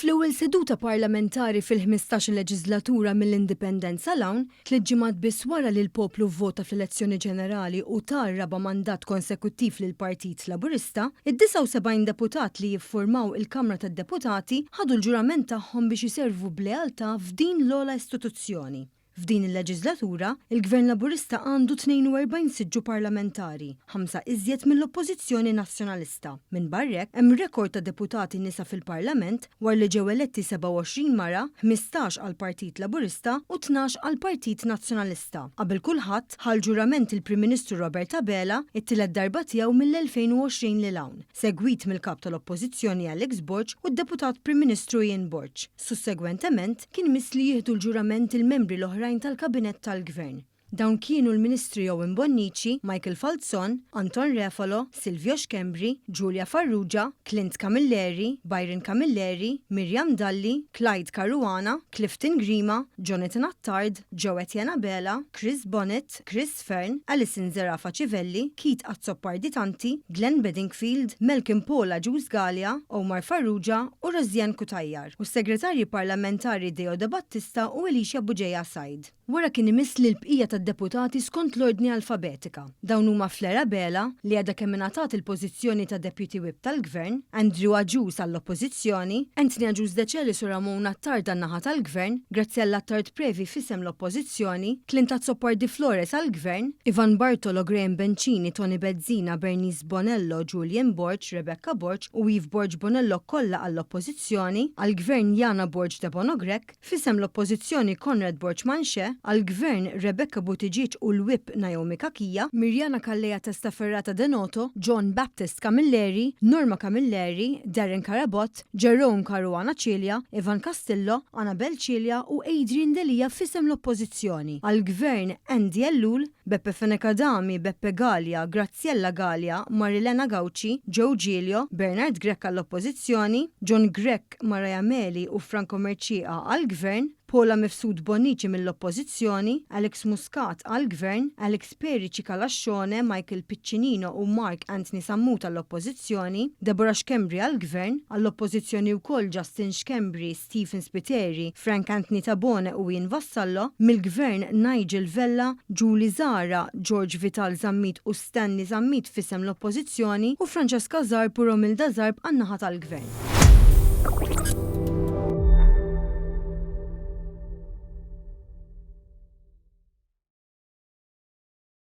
Fl-ewwel seduta parlamentari fil-ħmistax-il leġiżlatura mill-Indipendenza 'l hawn, tliet ġimgħat biss wara li l-poplu vvota fl-elezzjoni ġenerali u ta r-raba' mandat konsekuttiv lill-Partit Laburista, id-79 deputat li jiffurmaw il-Kamra tad-Deputati ħadu l-ġurament tagħhom biex iservu b'lealtà f'din l-ogħla istituzzjoni. F'din il-leġiżlatura, il-Gvern Laburista għandu 42 siġġu parlamentari, ħamsa iżjed mill-Oppożizzjoni Nazzjonalista. Minbarra hekk, hemm rekord ta' deputati nisa fil-Parlament wara li ġew eletti 27 mara, 15 għall-Partit Laburista u 12 għall-Partit Nazzjonalista. Qabel kulħadd, ħa l-ġurament il-Prim Ministru Robert Abela, it-tielet darba tiegħu mill-2020 lil hawn, segwit mill-Kap tal-Oppożizzjoni Alex Borg u d-Deputat Prim Ministru Ian Borg. Sussegwentement, kien imiss li jieħdu l-ġurament il-membri l-oħrajn tal-Kabinett tal-Gvern. Dawn kienu l-Ministri Owen Bonnici, Michael Falzon, Anton Refalo, Silvio Schembri, Julia Farrugia, Clint Camilleri, Byron Camilleri, Miriam Dalli, Clyde Caruana, Clifton Grima, Jonathan Attard, Joe Etienne Abela, Chris Bonett, Chris Fearne, Alison Zerafa Civelli, Keith Azzopardi Tanti, Glenn Bedingfield, Malcolm Paul Agius Galea, Omar Farrugia u Rosianne Cutajar, u s-Segretarji Parlamentari Deo Debattista u Alicia Bugeja Said. Wara kien imiss lill-bqija tad-deputati skont l-ordni alfabetika. Dawn huma Fleur Abela, li għadha kemm ingħatat il-pożizzjoni ta' Deputy Whip tal-Gvern, Andrew Agius għall-Oppożizzjoni, Anthony Agius Decelis u Ramon Attard għan-naħa tal-Gvern, Graziella Attard Previ f'isem l-Oppożizzjoni, Clint Azzopardi Flores għall-Gvern, Ivan Bartolo, Graham Bencini, Toni Bezzina, Bernice Bonello, Julian Borg, Rebecca Borg u Eve Borg Bonello kollha għall-Oppożizzjoni, għall-Gvern Yana Borg Debono Grech, F'isem l-Oppożizzjoni Conrad Borg Manché, għall-Gvern Rebecca Buttigieg u l-Whip Naomi Cachia, Miriana Calleja Testaferrata De Noto, John Baptist Camilleri, Norma Camilleri, Darren Carabott, Jerome Caruana Cilia, Ivan Castillo, Annabelle Cilia u Adrian Delia f'isem l-Oppożizzjoni, għall-Gvern Andy Ellul, Beppe Fenech Adami, Beppe Galea, Graziella Galea, Marilena Gauci, Joe Giglio, Bernard Grech għall-Oppożizzjoni, John Grech, Mariah Meli u Franco Mercieca għall-Gvern, Paula Mifsud Bonnici mill-Oppożizzjoni, Alex Muscat għall-Gvern, Alex Perici Calascione, Michael Piccinino u Mark Anthony Sammut għall-Oppożizzjoni, Deborah Schembri għall-Gvern, għall-Oppożizzjoni wkoll Justin Schembri, Stephen Spiteri, Frank Anthony Tabone u Ian Vassallo, mill-Gvern Nigel Vella, Julie Zahra, George Vital Zammit u Stanley Zammit f'isem l-Oppożizzjoni u Francesca Zarb u Romilda Zarb għan-naħa tal-Gvern.